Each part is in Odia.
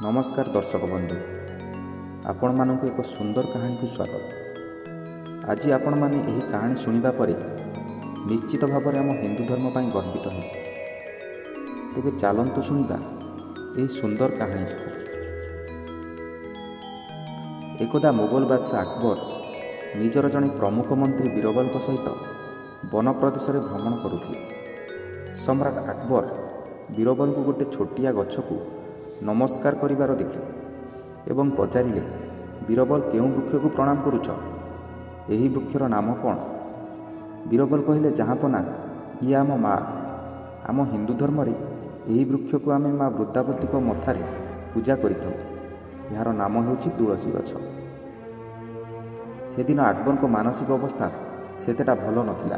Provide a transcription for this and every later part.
ନମସ୍କାର ଦର୍ଶକ ବନ୍ଧୁ, ଆପଣମାନଙ୍କୁ ଏକ ସୁନ୍ଦର କାହାଣୀକୁ ସ୍ୱାଗତ। ଆଜି ଆପଣମାନେ ଏହି କାହାଣୀ ଶୁଣିବା ପରେ ନିଶ୍ଚିତ ଭାବରେ ଆମ ହିନ୍ଦୁ ଧର୍ମ ପାଇଁ ଗର୍ବିତ ହେବେ। ତେବେ ଚାଲନ୍ତୁ ଶୁଣିବା ଏହି ସୁନ୍ଦର କାହାଣୀଟିକୁ। ଏକଦା ମୋଗଲ ବାଦଶାହ ଆକବର ନିଜର ଜଣେ ପ୍ରମୁଖ ମନ୍ତ୍ରୀ ବୀରବଲଙ୍କ ସହିତ ବନ ପ୍ରଦେଶରେ ଭ୍ରମଣ କରୁଥିଲେ। ସମ୍ରାଟ ଆକବର ବୀରବଲଙ୍କୁ ଗୋଟେ ଛୋଟିଆ ଗଛକୁ ନମସ୍କାର କରିବାର ଦେଖିଲେ ଏବଂ ପଚାରିଲେ, ବୀରବଲ, କେଉଁ ବୃକ୍ଷକୁ ପ୍ରଣାମ କରୁଛ? ଏହି ବୃକ୍ଷର ନାମ କ'ଣ? ବୀରବଲ କହିଲେ, ଜାହାଁପନା, ଇଏ ଆମ ମା। ଆମ ହିନ୍ଦୁ ଧର୍ମରେ ଏହି ବୃକ୍ଷକୁ ଆମେ ମା ବୃନ୍ଦାବତୀଙ୍କ ମଥାରେ ପୂଜା କରିଥାଉ। ଏହାର ନାମ ହେଉଛି ତୁଳସୀ ଗଛ। ସେଦିନ ଆକବରଙ୍କ ମାନସିକ ଅବସ୍ଥା ସେତେଟା ଭଲ ନଥିଲା।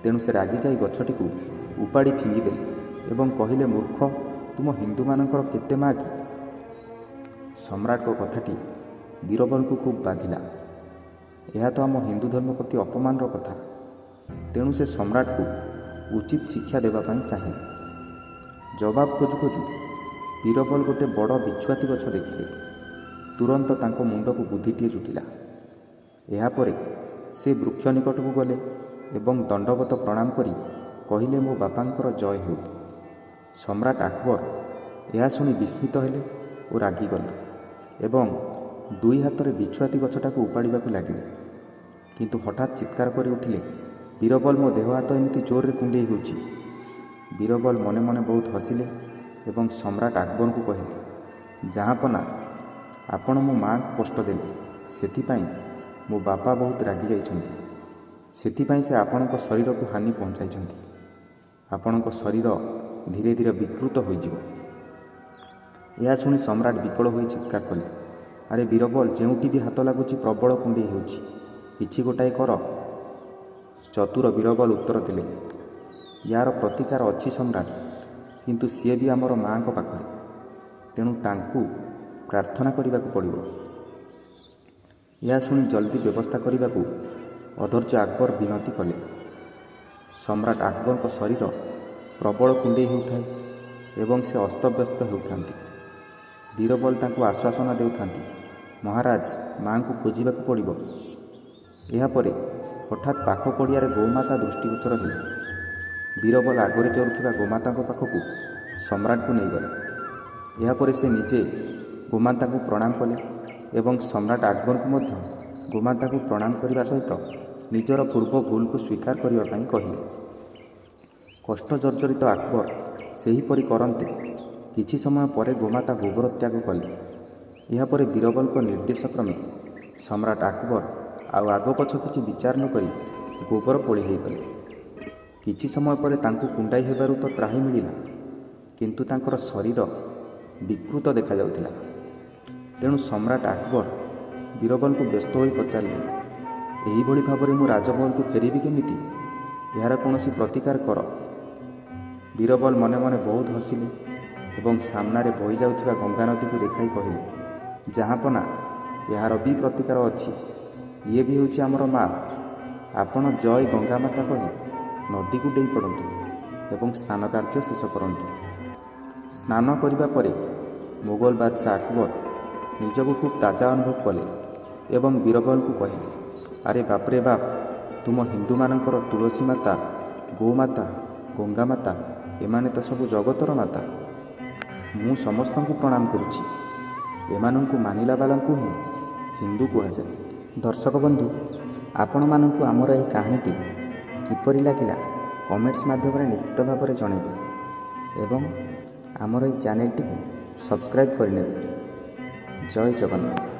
ତେଣୁ ସେ ରାଗିଯାଇ ଗଛଟିକୁ ଉପାଡ଼ି ଫିଙ୍ଗିଦେଲେ ଏବଂ କହିଲେ, ମୂର୍ଖ, ତୁମ ହିନ୍ଦୁମାନଙ୍କର କେତେ ମା କି? ସମ୍ରାଟଙ୍କ କଥାଟି ବୀରବଲଙ୍କୁ ଖୁବ୍ ବାଧିଲା। ଏହା ତ ଆମ ହିନ୍ଦୁ ଧର୍ମ ପ୍ରତି ଅପମାନର କଥା। ତେଣୁ ସେ ସମ୍ରାଟକୁ ଉଚିତ ଶିକ୍ଷା ଦେବା ପାଇଁ ଚାହିଁଲେ। ଜବାବ ଖୋଜୁ ଖୋଜୁ ବୀରବଲ ଗୋଟେ ବଡ଼ ବିଛୁଆତି ଗଛ ଦେଖିଲେ। ତୁରନ୍ତ ତାଙ୍କ ମୁଣ୍ଡକୁ ବୁଦ୍ଧିଟିଏ ଜୁଟିଲା। ଏହାପରେ ସେ ବୃକ୍ଷ ନିକଟକୁ ଗଲେ ଏବଂ ଦଣ୍ଡବତ ପ୍ରଣାମ କରି କହିଲେ, ମୋ ବାପାଙ୍କର ଜୟ ହେଉ। ସମ୍ରାଟ ଆକବର ଏହା ଶୁଣି ବିସ୍ମିତ ହେଲେ ଓ ରାଗିଗଲେ ଏବଂ ଦୁଇ ହାତରେ ବିଛୁଆତି ଗଛଟାକୁ ଉପାଡ଼ିବାକୁ ଲାଗିଲେ। କିନ୍ତୁ ହଠାତ୍ ଚିତ୍କାର କରି ଉଠିଲେ, ବୀରବଲ, ମୋ ଦେହ ହାତ ଏମିତି ଜୋରରେ କୁଣ୍ଡେଇ ହେଉଛି। ବୀରବଲ ମନେ ମନେ ବହୁତ ହସିଲେ ଏବଂ ସମ୍ରାଟ ଆକବରଙ୍କୁ କହିଲେ, ଜାହାଁପନା, ଆପଣ ମୋ ମାଆଙ୍କୁ କଷ୍ଟ ଦେଲେ, ସେଥିପାଇଁ ମୋ ବାପା ବହୁତ ରାଗି ଯାଇଛନ୍ତି। ସେଥିପାଇଁ ସେ ଆପଣଙ୍କ ଶରୀରକୁ ହାନି ପହଞ୍ଚାଇଛନ୍ତି। ଆପଣଙ୍କ ଶରୀର ଧୀରେ ଧୀରେ ବିକୃତ ହୋଇଯିବ। ଏହା ଶୁଣି ସମ୍ରାଟ ବିକଳ ହୋଇ ଚିତ୍କାର କଲେ, ଆରେ ବୀରବଲ, ଯେଉଁଠି ବି ହାତ ଲାଗୁଛି ପ୍ରବଳ କୁଣ୍ଡେଇ ହେଉଛି, କିଛି ଗୋଟାଏ କର। ଚତୁର ବୀରବଲ ଉତ୍ତର ଦେଲେ, ୟାର ପ୍ରତିକାର ଅଛି ସମ୍ରାଟ, କିନ୍ତୁ ସିଏ ବି ଆମର ମାଆଙ୍କ ପାଖରେ, ତେଣୁ ତାଙ୍କୁ ପ୍ରାର୍ଥନା କରିବାକୁ ପଡ଼ିବ। ଏହା ଶୁଣି ଜଲ୍ଦି ବ୍ୟବସ୍ଥା କରିବାକୁ ଅଧୈର୍ଯ୍ୟ ଆକବର ବିନତି କଲେ। ସମ୍ରାଟ ଆକବରଙ୍କ ଶରୀର ପ୍ରବଳ କୁଣ୍ଡେଇ ହେଉଥାଏ ଏବଂ ସେ ଅସ୍ତବ୍ୟସ୍ତ ହେଉଥାନ୍ତି। ବୀରବଲ ତାଙ୍କୁ ଆଶ୍ୱାସନା ଦେଉଥାନ୍ତି, ମହାରାଜ, ମାଆଙ୍କୁ ଖୋଜିବାକୁ ପଡ଼ିବ। ଏହାପରେ ହଠାତ୍ ପାଖ ପଡ଼ିଆରେ ଗୋମାତା ଦୃଷ୍ଟିଗୋଚର ହେଲେ। ବୀରବଲ ଆଗରେ ଚରୁଥିବା ଗୋମାତାଙ୍କ ପାଖକୁ ସମ୍ରାଟଙ୍କୁ ନେଇଗଲେ। ଏହାପରେ ସେ ନିଜେ ଗୋମାତାଙ୍କୁ ପ୍ରଣାମ କଲେ ଏବଂ ସମ୍ରାଟ ଆକବରଙ୍କୁ ମଧ୍ୟ ଗୋମାତାଙ୍କୁ ପ୍ରଣାମ କରିବା ସହିତ ନିଜର ପୂର୍ବ ଭୁଲକୁ ସ୍ୱୀକାର କରିବା ପାଇଁ କହିଲେ। କଷ୍ଟ ଜର୍ଜରିତ ଆକବର ସେହିପରି କରନ୍ତେ କିଛି ସମୟ ପରେ ଗୋମାତା ଗୋବର ତ୍ୟାଗ କଲେ। ଏହାପରେ ବୀରବଲଙ୍କ ନିର୍ଦ୍ଦେଶ କ୍ରମେ ସମ୍ରାଟ ଆକବର ଆଉ ଆଗପଛ କିଛି ବିଚାର ନକରି ଗୋବର ପୋଳି ହୋଇଗଲେ। କିଛି ସମୟ ପରେ ତାଙ୍କୁ କୁଣ୍ଡାଇ ହେବାରୁ ତ ତ୍ରାହି ମିଳିଲା, କିନ୍ତୁ ତାଙ୍କର ଶରୀର ବିକୃତ ଦେଖାଯାଉଥିଲା। ତେଣୁ ସମ୍ରାଟ ଆକବର ବୀରବଲଙ୍କୁ ବ୍ୟସ୍ତ ହୋଇ ପଚାରିଲେ, ଏହିଭଳି ଭାବରେ ମୁଁ ରାଜମହଲକୁ ଫେରିବି କେମିତି? ଏହାର କୌଣସି ପ୍ରତିକାର କର। ବୀରବଲ ମନେ ମନେ ବହୁତ ହସିଲେ ଏବଂ ସାମ୍ନାରେ ବହିଯାଉଥିବା ଗଙ୍ଗା ନଦୀକୁ ଦେଖାଇ କହିଲେ, ଜାହାଁପନା, ଏହାର ବି ପ୍ରତିକାର ଅଛି। ଇଏ ବି ହେଉଛି ଆମର ମା। ଆପଣ ଜୟ ଗଙ୍ଗା ମାତା କହି ନଦୀକୁ ଡେଇଁ ପଡ଼ନ୍ତୁ ଏବଂ ସ୍ନାନ କାର୍ଯ୍ୟ ଶେଷ କରନ୍ତୁ। ସ୍ନାନ କରିବା ପରେ ମୋଗଲ ବାଦଶାହ ଆକବର ନିଜକୁ ଖୁବ୍ ତାଜା ଅନୁଭବ କଲେ ଏବଂ ବୀରବଲଙ୍କୁ କହିଲେ, ଆରେ ବାପରେ ବାପ, ତୁମ ହିନ୍ଦୁମାନଙ୍କର ତୁଳସୀ ମାତା, ଗୋମାତା, ଗଙ୍ଗା ମାତା, ଏମାନେ ତ ସବୁ ଜଗତର ମାତା। ମୁଁ ସମସ୍ତଙ୍କୁ ପ୍ରଣାମ କରୁଛି। ଏମାନଙ୍କୁ ମାନିଲା ବାଲାଙ୍କୁ ହିଁ ହିନ୍ଦୁ କୁହାଯାଏ। ଦର୍ଶକ ବନ୍ଧୁ, ଆପଣମାନଙ୍କୁ ଆମର ଏହି କାହାଣୀଟି କିପରି ଲାଗିଲା କମେଣ୍ଟସ୍ ମାଧ୍ୟମରେ ନିଶ୍ଚିତ ଭାବରେ ଜଣାଇବେ ଏବଂ ଆମର ଏହି ଚ୍ୟାନେଲଟିକୁ ସବସ୍କ୍ରାଇବ୍ କରିନେବେ। ଜୟ ଜଗନ୍ନାଥ।